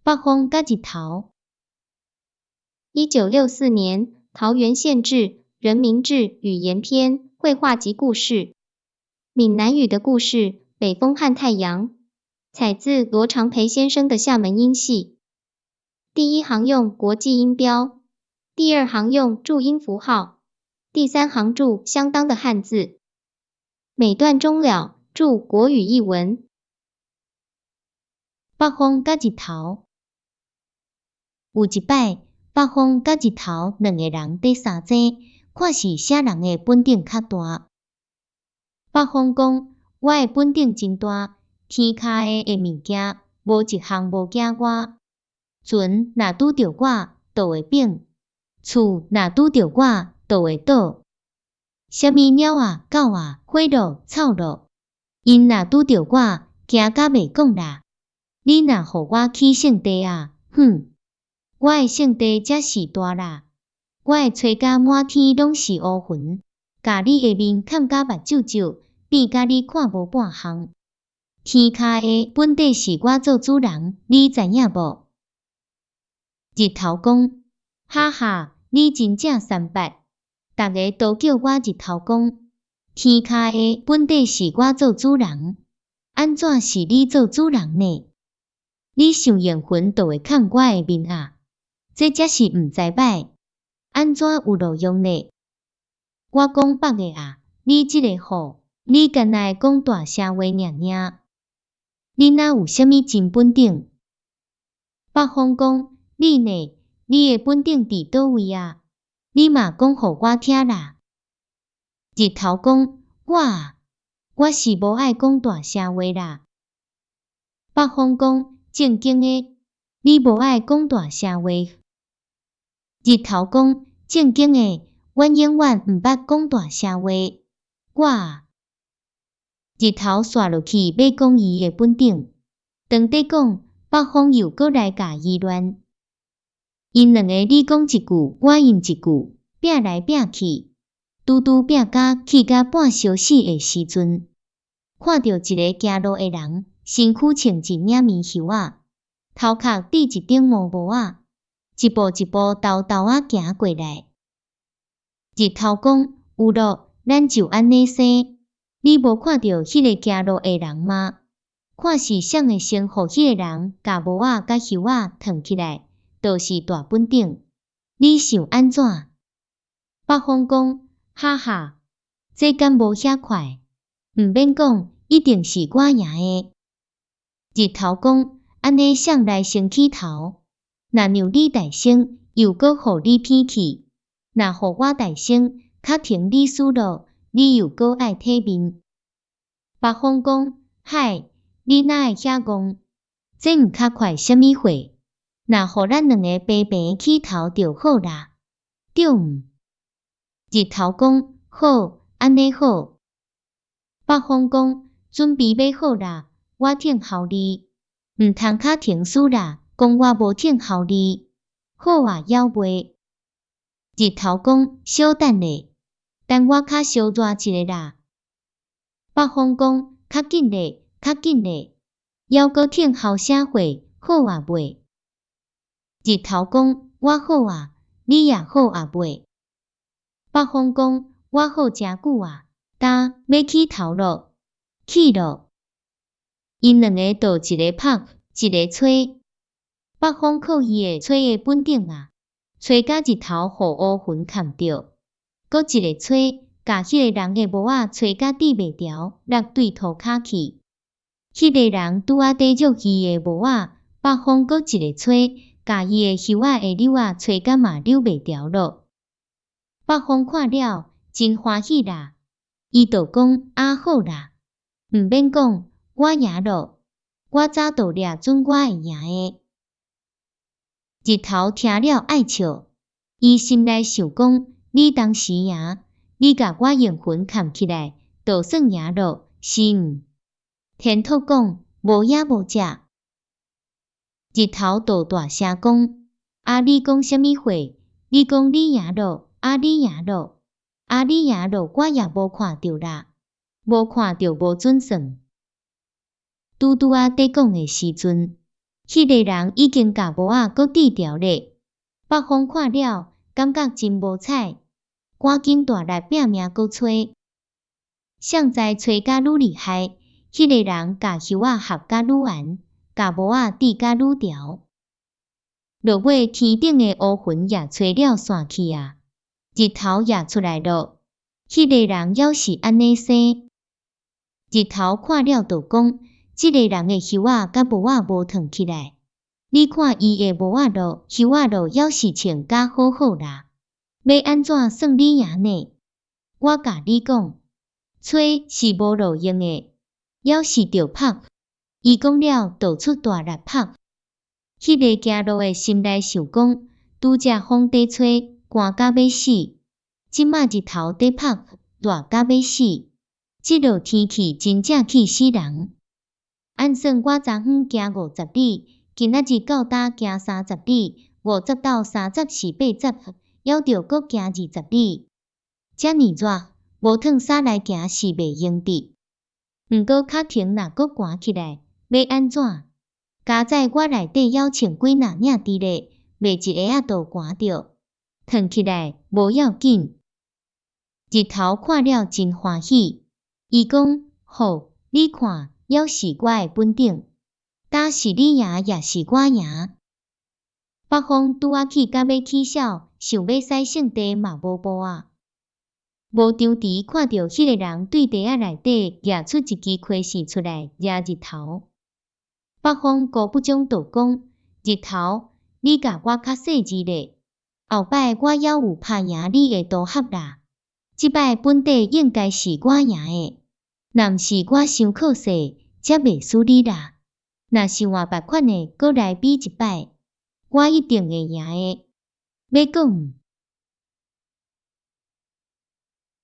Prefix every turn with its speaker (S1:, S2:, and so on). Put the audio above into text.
S1: 北風佮日頭。
S2: 1964年，桃園縣志、人民志語言篇、繪畫及故事。閩南語的故事《北風和太陽》，採自羅長培先生的廈門音系。第一行用國際音標，第二行用注音符號，第三行注相當的漢字。每段終了注國語譯文。
S1: 北風佮日頭。有一擺，北風佮日頭兩个人佇相爭，看是啥人的本領較大。北風講：我的本領真大，天跤下的物件，無一項無驚我。船若拄著我，就會反；厝若拄著我，就會倒。啥物貓仔、狗仔、火囉、臭囉，𪜶若拄著我，驚甲袂講啦。你若予我起性地啊，哼！我的性地才是大啦！我會吹甲滿天攏是烏雲，共你的面崁甲目睭睭，變甲你看無半項。天跤下本底是我做主人，你知影無？日頭講：哈哈，你真正三八！逐个都叫我日頭公。天跤下本底是我做主人，按怎是你做主人呢？你傷應雲就會崁我的面啊！這才是毋知䆀，按怎有路用呢？我講北的啊，你這个吼，你干焦會講大聲話爾爾，你哪有啥物真本領？北風講，你呢？你的本領佇佗位啊？你嘛講予我聽啦。日頭講，我啊，我是無愛講大聲話啦。北風講，正經的，你無愛講大聲話。日頭講，正經的，阮永遠毋捌講大聲話。我啊，日頭紲落去欲講伊的本領，當佇講，北風又閣來共伊亂。𪜶兩个你講一句，我應一句，拚來拚去，拄拄拚甲去甲半相死的時陣，看著一个行路的人，身軀穿一領棉袖仔，頭殼戴一頂毛帽仔，一步一步沓沓仔行過來。日頭講，有囉，咱就按呢生。你無看著彼个行路的人嗎？看是誰會先予彼个人共帽仔佮袖仔褪起來，就是大本領。你想按怎？北風講，哈哈，這敢無遐快？毋免講，一定是我贏的。日頭講，按呢誰來先起頭？若讓你代先，又閣予你偏去；若予我代先，較停你輸囉，你又閣愛體面。北風講，嗨，你哪會遐戇？這毋較快啥物貨？若予咱兩个平平起頭就好啦，對毋？日頭講，好，按呢好。北風講，準備欲好啦，我聽候你，毋通較停輸啦，講我無聽候你。好啊，猶未？日頭講，小等咧，等我較相熱一下啦。北風講，較緊咧，較緊咧，猶閣聽候啥貨？好啊未？日頭講，我好啊，你也好啊未？北風講，我好誠久啊，今欲起頭囉，起囉。𪜶兩个就一个拍，一个吹。北風靠伊的吹的本領啊，吹甲日頭予烏雲崁著，閣一个吹，共彼个人的帽仔吹甲佇袂牢，落對塗跤去。彼个人拄仔佇著伊的帽仔，北風閣一个吹，共伊的袖仔的紐仔吹甲嘛扭袂牢囉。北風看了真歡喜啦，伊就講啊好啦，毋免講，我贏囉，我早就掠準我會贏的。日頭聽了愛笑，伊心內想講：你當時贏，你共我用雲崁起來，就算贏囉，是毋？天兔講無影無跡。日頭就大聲講：啊，你講啥物話？你講你贏囉，啊你贏囉，啊你贏囉，我也無看著啦，無看著無準算。拄拄仔佇講的時陣，彼个人已經共帽仔閣戴牢咧。北風看了，感覺真無彩，趕緊大力拚命閣吹。誰知吹甲愈厲害，彼个人共袖仔合甲愈懸，共帽仔戴甲愈牢。落尾天頂的烏雲也吹了散去啊，日頭也出來囉。彼个人猶是按呢生。日頭看了就講：這个人的袖仔佮帽仔無褪起來，你看伊的帽仔囉，袖仔囉猶是穿甲好好啦。欲按怎算你贏呢？我共你講，吹是無路用的，猶是著拍。伊講了，就出大力拍。彼个行路的心內想講：拄才風佇吹，寒甲欲死；這馬日頭佇拍，熱甲欲死。這落天氣真正氣死人。按算我昨昏行50里，今仔日到今行30里，50到30是80，猶著閣行20里。遮爾熱，無褪衫來行是袂用得。毋過較停若閣寒起來，欲按怎？佳哉我內底猶穿幾若領佇咧，袂一下仔就寒著。褪起來無要緊。日頭看了真歡喜，伊講：好，你看，猶是我的本領，今是你贏，抑是我贏？北風拄仔氣甲欲起痟，想欲駛聖地嘛無步啊！無張持看著彼个人對袋仔內底攑出一支溪線出來掠日頭。北風顧不將就講：日頭，你共我較細膩咧，後擺我猶有拍贏你的賭合啦。這擺本底應該是我贏的，若毋是我傷靠勢，才袂輸你啦。若是換別款的，閣來比一擺，我一定會贏的。欲閣毋？